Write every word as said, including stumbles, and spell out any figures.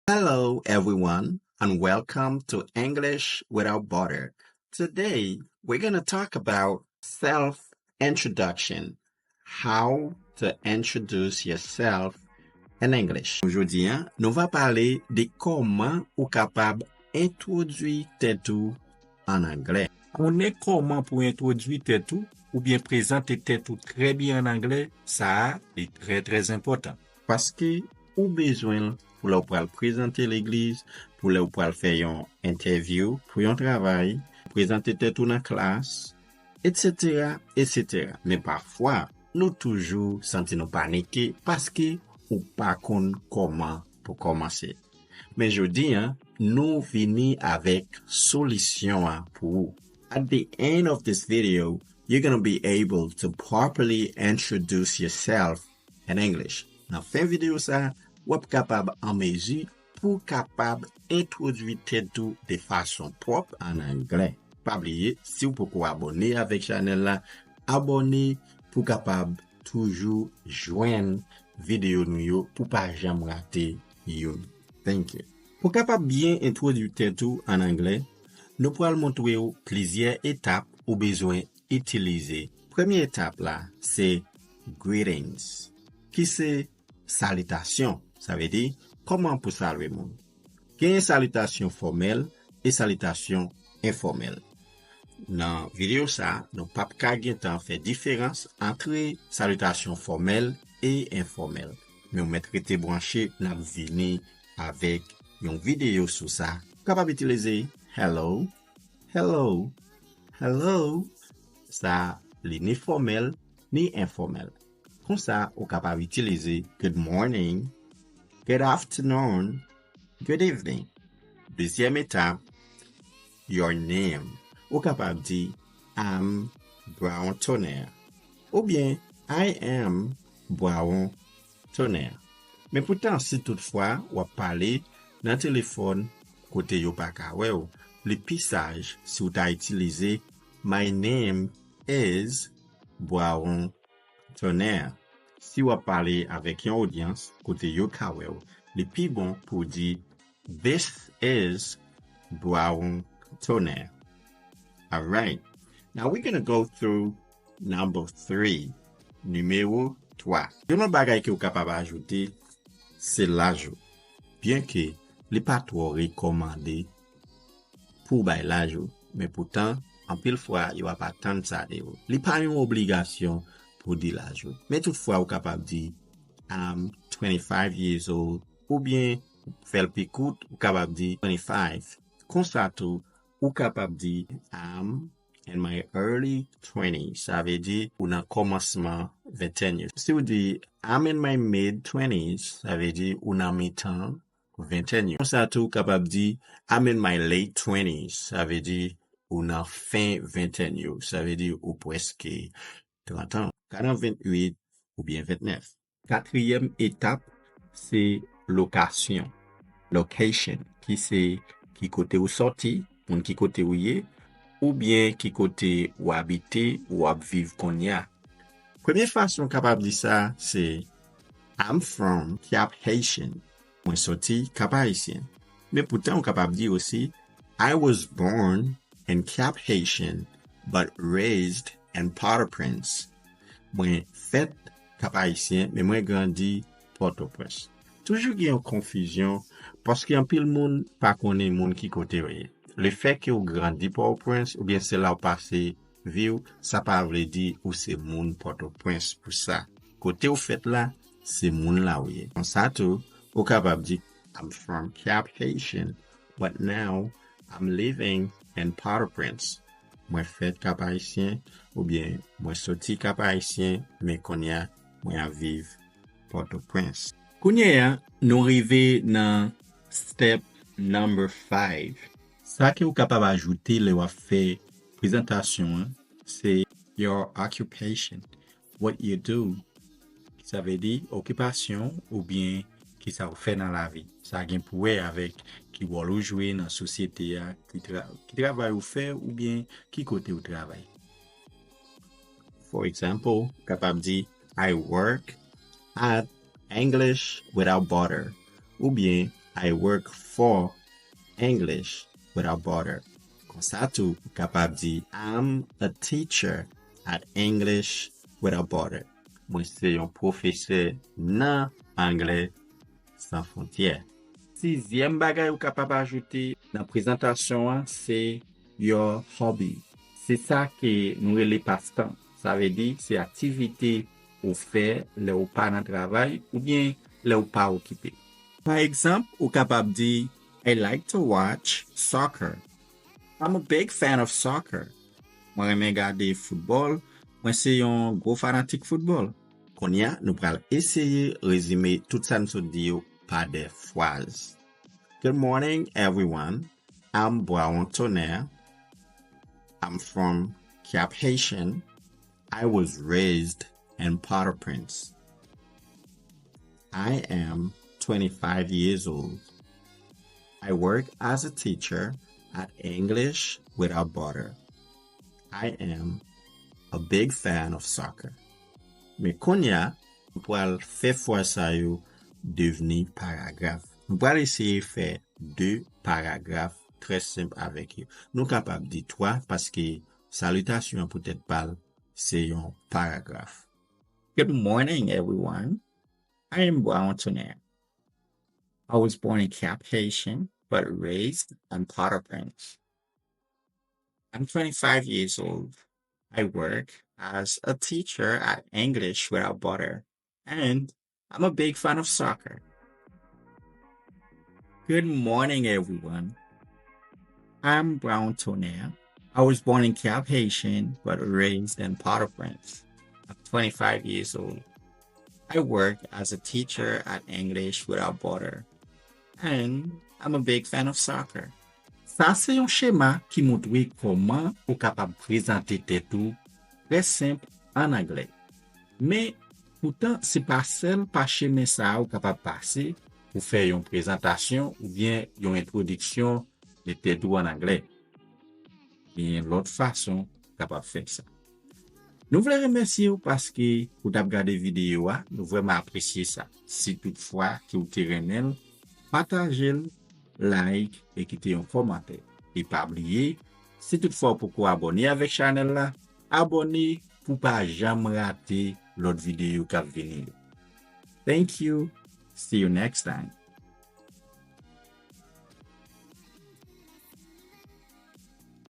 Hello, everyone, and welcome to English Without Border. Today, we're going to talk about self introduction, how to introduce yourself in English. Jodi a, nou va pale de kòman ou kapab entwodui tèt ou an anglè. Konnen kòman pou entwodui tèt ou oubyen prezante tèt ou trè byen an anglè, sa a li trè, trè enpòtan. Paske ou bezwen l pou lè w pral prezante legliz, pou lè w pral fè yon entèvyou, pou yon travay, prezante tèt ou nan klas, etsetera, etsetera. Men pafwa, nou toujou santi nou panike paske ou pa konn kòman pou kòmanse. Men jodi a, nou vini avèk solisyon an pou ou. At the end of this video, you're gonna be able to properly introduce yourself in English. Nan fen videyo sa, w ap kapab an mezi pou w kapab entwodui tèt ou de fason pwòp an anglè. Pa bliye, si w poko abòne avèk chanèl la, abòne pou w kapab toujou jwenn videyo nou yo, pou w pa janm rate youn. Thank you. Pou w kapab byen entwodui tèt ou an anglè, nou pral montre w plizyè etap ou bezwen itilize. Premye etap la se greetings, ki se salitasyon. Sa vle di, kòman pou salye moun. Genyen salitasyon fòmèl e salitasyon enfòmèl. Nan videyo sa, nou p ap ka gen tan fè diferans antre salitasyon fòmèl e enfòmèl. Men w mèt rete branche, n ap vini avèk yon videyo sou sa. Ou kapab itilize hello, hello, hello. Sa, li ni fòmèl, ni enfòmèl. Konsa, ou kapab itilize good morning, good afternoon, good evening. Dezyèm etap, your name. Ou kapab di, I'm Brown Tonnerre. Oubyen, I am Brown Tonnerre. Men poutan, si toutfwa w ap pale nan telefòn kote yo pa ka wè w, li pi saj si w ta itilize my name is Brown Tonnerre. Si w ap pale avèk yon odyans kote yo ka wè w, li pi bon pou w di this is Brown Tonnerre. Alright. Now we're gonna go through number three. Nimewo twa. Yon lòt bagay ke w kapab ajoute, se laj ou. Byenke li pa twò rekòmande pou w bay laj ou, men poutan, anpil fwa, yo ap atann sa de ou. Li pa yon obligasyon pou w di laj ou. Men toutfwa, ou kapab di, I'm twenty-five years old, oubyen fè l pi kout, ou kapab di twenty-five. Konsa tou, ou kapab di, I'm in my early twenties. Sa vle di, ou nan kòmansman ventèn yo. Si w di, I'm in my mid twenties, sa vle di, ou nan mitan ventèn yo. Konsa tou, ou kapab di, I'm in my late twenties. Sa vle di, ou nan fen ventèn yo. Sa vle di, ou prèske trant an. Ka nan venntuit oubyen ventnèf. Katriyèm etap, se lokasyon. Location, ki se ki kote ou sòti, moun ki kote ou ye, oubyen ki kote ou abite, ou ap viv kounye a. Premye fason w kapab di sa, se I'm from Cap Haitian. Mwen soti Cap Haïtien. Men poutan, ou kapab di osi, I was born in Cap Haitian, but raised in Port-au-Prince. Mwen fèt Cap Haïtien, men mwen grandi Pòtoprens. Toujou gen yon konfizyon, paske anpil moun pa konnen moun ki kote yo ye. Lefètke ou grandi Pòtoprens, oubyen se la ou pase vi w, sa pa vle di ou se moun Pòtoprens pou sa. Kote ou fèt la, se moun la ou ye. Konsa tou, ou kapab di, I'm from Cap Haitian, but now I'm living in Port-au-Prince. Mwen fèt Cap Haïtien, oubyen mwen soti Cap Haïtien, men kounye a, mwen ap viv Pòtoprens. Kounye a, nou rive nan step number five. Sa ke ou kapab ajoute lè w ap fè prezantasyon an, se your occupation, what you do. Sa vle di okipasyon oubyen kisa ou fè nan lavi. Sa gen pou wè avèk ki wòl ou jwe nan sosyete a, ki tra-, ki travay ou fè oubyen ki kote ou travay. For example, ou kapab di, I work at English Without Border, oubyen I work for English Without Border. Konsa tou, ou kapab di, I'm a teacher at English Without Border. Mwen se yon pwofesè nan Anglè San Fwontyè. Sizyèm bagay ou kapab ajoute nan prezantasyon an se your hobby. Se sa ke nou rele pastan. Sa vle di, se aktivite ou fè lè ou pa nan travay oubyen lè ou pa okipe. Pa egzanp, ou kapab di, I like to watch soccer. I'm a big fan of soccer. Mwen renmen gade foutbòl. Mwen se yon gwo fanatik foutbòl. Kounye a, nou pral eseye rezime tout sa n sot di yo pa de fraz. Good morning, everyone. I'm Brawon Tonnerre. I'm from Cap Haitian. I was raised in Port-au-Prince. I am twenty-five years old. I work as a teacher at English Without Border. I am a big fan of soccer. Men kounye a, nou pral fè fraz sa yo devni paragraf. Nou pral eseye fè de paragraf trè senp avèk yo. Nou kapab di twa paske salitasyon an poutèt pa l se yon paragraf. Good morning, everyone. I am Brawon Tonnerre. I was born in Cap Haitian, but raised in Port-au-Prince. I'm twenty-five years old. I work as a teacher at English Without Border, and I'm a big fan of soccer. Good morning, everyone. I'm Brawon Tonnerre. I was born in Cap Haitian, but raised in Port-au-Prince. I'm twenty-five years old. I work as a teacher at English Without Border, and I'm a big fan of soccer. Sa se yon chema ki montre kòman ou kapab prezante tèt ou trè senp an anglè. Men, poutan, se pa sèl pa chemen sa a ou kapab pase pou fè yon prezantasyon oubyen yon entwodiksyon de tèt ou an anglè. Genyen lòt fason ou kapab fè sa. Nou vle remèsye w paske ou t ap gade videyo a, nou vrèman apresye sa. Si toutfwa ke w te renmen l, pataje l, like e kite yon kòmantè. E pa bliye, si toutfwa w poko abòne avèk chanèl la, abòne pou pa janm rate lòt videyo k ap vini yo. Thank you. See you next time.